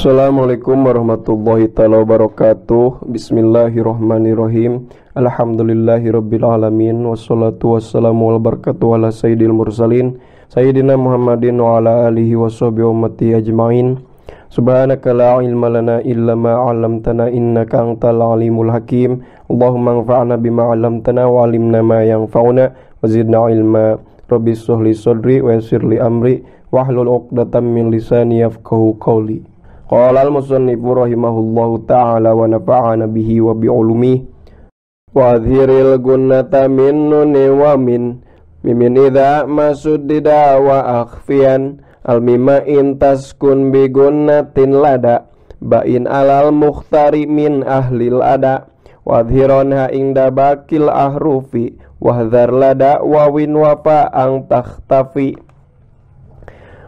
Assalamualaikum warahmatullahi taala wabarakatuh. Bismillahirrahmanirrahim. Alhamdulillahirabbil alamin wassalatu wassalamu wal barakatuh ala sayyidil mursalin sayyidina Muhammadin wa ala alihi washabbihi ummati ajmain. Subhanaka la ilma lana illa ma 'allamtana innaka antal alimul hakim. Allahumma anfa'na bima 'allamtana wa 'allimna ma yanfa'una wa zidna ilma. Rabbi shrah li sadri wa yassir li amri wahlul 'uqdatam min lisani yafqahu qawli. Qala al-musannifu rahimahullahu ta'ala wa nafa'ana bihi wa bi'ulumihi. Wa adhiril gunnata min nuni wa min mimin idza masuddida wa akhfiyan al mima in taskun bi gunnatin lada ba'in alal mukhtari min ahlil ada wa adhiron ha inda bakil ahrufi wahdhar lada wawin wafa ang takhtafi.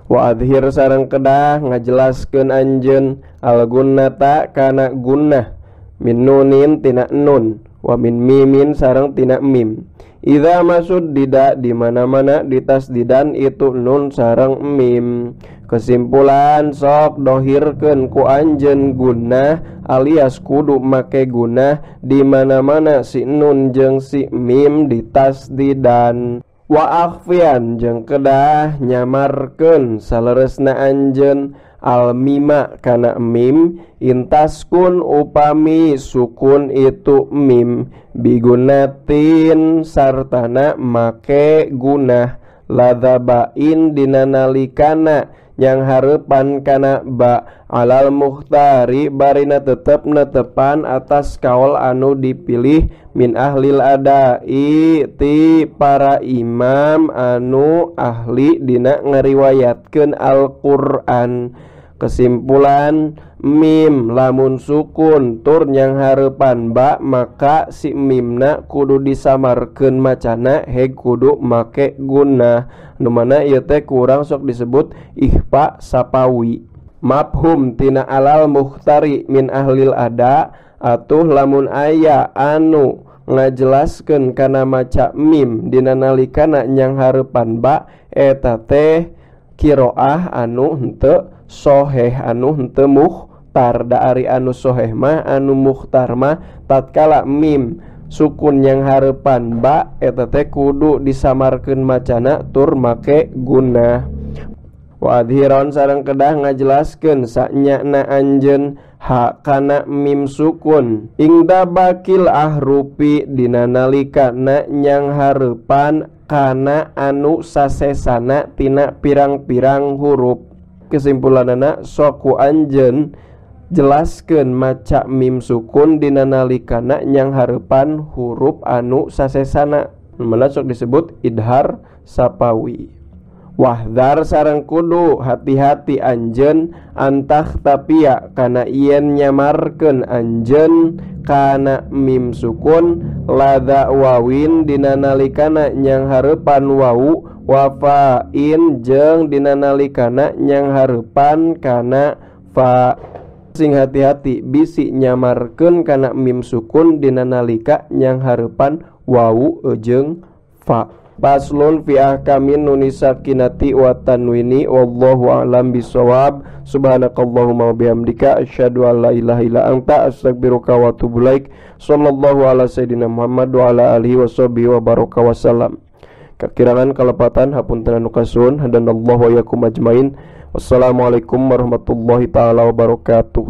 Wa adhir sareng kedah ngajelaskeun anjeun al gunnata kana gunnah min nunin tina nun wa min mimin sareng tina mim. Idza masuddida di mana-mana ditasdidan itu nun sareng mim. Kesimpulan sok dohirkeun ku anjeun gunnah alias kudu make gunnah di mana-mana si nun jeung si mim ditasdidan. Wa akhfian jeung kedah nyamarkeun saleresna anjeun al mima kana mim intaskun upami sukun itu mim bigunatin sartana make gunah ladzabain dina nalikana yang hareupan kana ba alal mukhtari barina tetep netepan atas kaul anu dipilih min ahlil adai ti para imam anu ahli dina ngariwayatkeun Al-Qur'an. Kesimpulan mim lamun sukun tur yang hareupan ba maka si mimna kudu disamarkeun macana heg kudu make gunnah nu mana ieu teh kurang sok disebut ikhfa sapawi. Mafhum tina alal mukhtari min ahlil ada atuh lamun aya anu ngajelaskeun kana maca mim dina nalikana nyang hareupan ba eta teh kiroah anu henteu soheh anu henteu mukhtar. Da ari anu soheh mah anu mukhtar mah tatkala mim sukun yang hareupan ba eta teh kudu disamarkeun macana tur make gunnah. Wa adhiron sareng kedah ngajelaskeun sanyana anjeun ha kana mim sukun ingda bakil ahrufi dina nalikana nyang hareupan kana anu sasesana tina pirang-pirang huruf. Kesimpulanana sok ku anjeun jelaskeun maca mim sukun dina nalikana nyang hareupan huruf anu sasesana mana sok disebut idhar sapawi. Wahdar sareng kudu hati-hati anjeun antah tapia kana yen nyamarkeun anjeun kana mim sukun ladza wawin dina nalikana nyang hareupan wau wafain jeung dina nalikana nyang hareupan kana fa. Sing hati-hati bisi nyamarkeun kana mim sukun dina nalika nyang hareupan wau jeung fa. Paslon fi ahkamin nuni sakinati wa tanwini wallahu a'lam bisawab. Subhanakallahumma wa bihamdika asyhadu an la ilaha illa anta astaghfiruka wa atubu ilaik. Sallallahu ala sayidina Muhammad wa ala alihi washabihi wa baraka wasallam. Kakirangan kalepatan hapunten anu kasuhun, hadanallahu wa yakum ajmain. Wassalamualaikum warahmatullahi taala wabarakatuh.